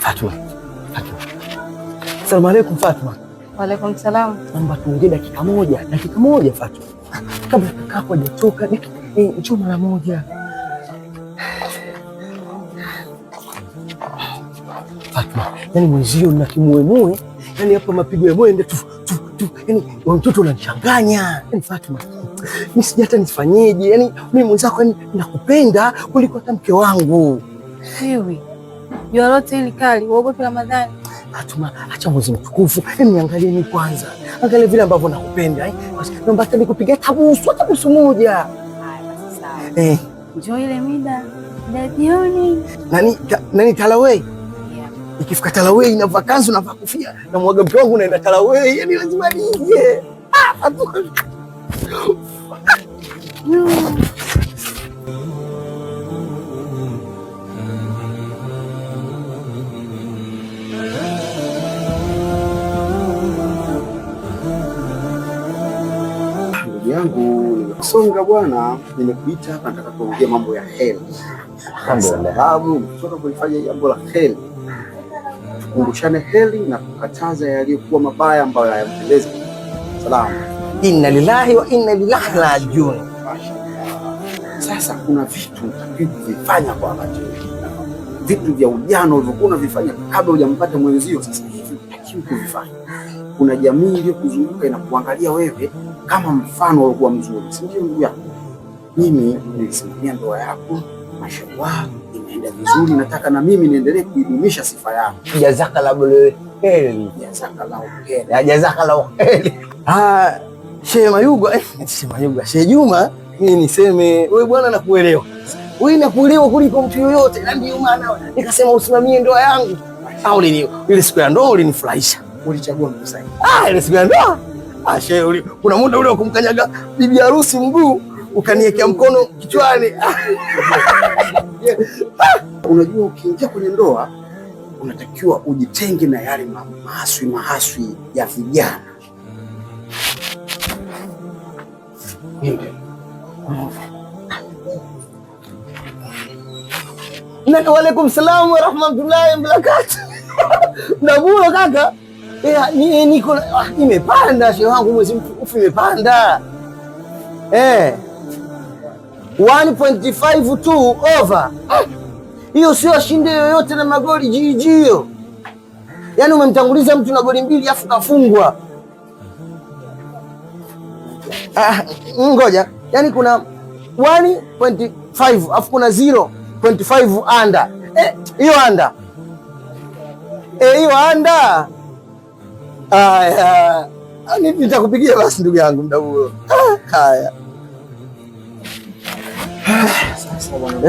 Fatma. Fatma. Salamu alaikum Fatma. Waalaikum salam. Naomba tuongee dakika moja, dakika moja Fatma. Kabla kakako hajatoka, njoo mara moja. Fatma, yani mwenzio na kimuemue, yani hapa mapigo ya moyo ndio tu tu tu, yani wewe mtoto unanichanganya. Yani Fatma, mimi sijui hata nifanyeje. Yani mimi mwenzako, yani nakupenda kuliko hata mke wangu. Wewe jua lote hili kali, uogopi Ramadhani? Fatuma, acha mwezi mtukufu. Hebu niangalie mimi kwanza. Angalia vile ambavyo nakupenda eh. Naomba hata nikupigia tabusu, hata busu moja. Haya basi sawa. Njoo ile mida ya jioni. Nani Talawei? Yeah. Ikifika Talawei navaa kanzu, navaa kofia, na mwaga mke wangu naenda Talawei, yani lazima nije. Ah, Fatuma. Ndugu yangu, nimekusonga bwana, nimekuita hapa nataka kuongea mambo ya heri. Alhamdulillah. Sababu kutoka kulifanya jambo la heri, tukumbushane heri na kukataza yaliyokuwa mabaya ambayo hayampendezi. Salamu. Inna lillahi wa inna ilaihi rajiun. Sasa kuna vitu hutakiwi kuvifanya kwa wakati huu, vitu vya ujana ulivyokuwa unavifanya kabla hujampata mwenzio, sasa hivi hutakiwi kuvifanya. Kuna jamii iliyokuzunguka inakuangalia wewe kama mfano uliokuwa mzuri, si ndio ndugu yangu? Mimi nilisimamia ndoa yako, mashallah, imeenda vizuri. Nataka na mimi niendelee kuidumisha sifa yako. Jazakallahu kheri. Jazakallahu kheri. Ya jazakallahu kheri. Ah, Sheikh Mayuga, Sheikh Mayuga, Sheikh Juma, mimi niseme wewe bwana nakuelewa. Wewe nakuelewa kuliko mtu yoyote, na ndio maana nikasema usimamie ndoa yangu. Au lini ile siku ya ndoa ulinifurahisha. Ulichagua mtu sahihi. Ah, ile siku ya ndoa. Ah, shehe, kuna muda ule wa kumkanyaga bibi harusi mguu ukaniwekea mkono kichwani. Unajua, ukiingia kwenye ndoa unatakiwa ujitenge na yale mahaswi mahaswi ya vijana. Na waalaikum salam wa rahmatullahi wa barakatuh. Ndabulo kaka. Niko imepanda shehe wangu, mwezi mtukufu imepanda. 1.52 over. Hiyo sio ashinde yoyote na magoli GG hiyo. Yaani umemtanguliza mtu na goli mbili afu kafungwa. Ngoja. Yaani kuna 1.5 afu kuna 0.5 under. Hiyo under. Hiyo under. Haya. Nitakupigia basi ndugu yangu muda huo. Haya. Sasa bwana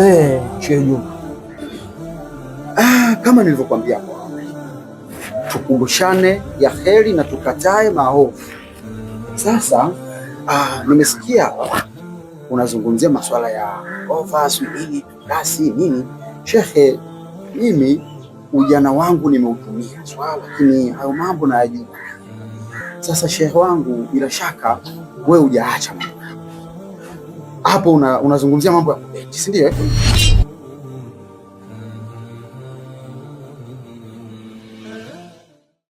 Sheikh Juma, kama nilivyokuambia hapo awali, tukumbushane ya heri na tukatae maovu. Sasa nimesikia unazungumzia masuala ya ova sijui nini kasi nini. Shekhe, mimi ujana wangu nimeutumia swala, lakini hayo mambo nayajua. Sasa shekhe wangu, bila shaka wewe hujaacha mambo hapo, unazungumzia mambo ya kubeti, si ndio?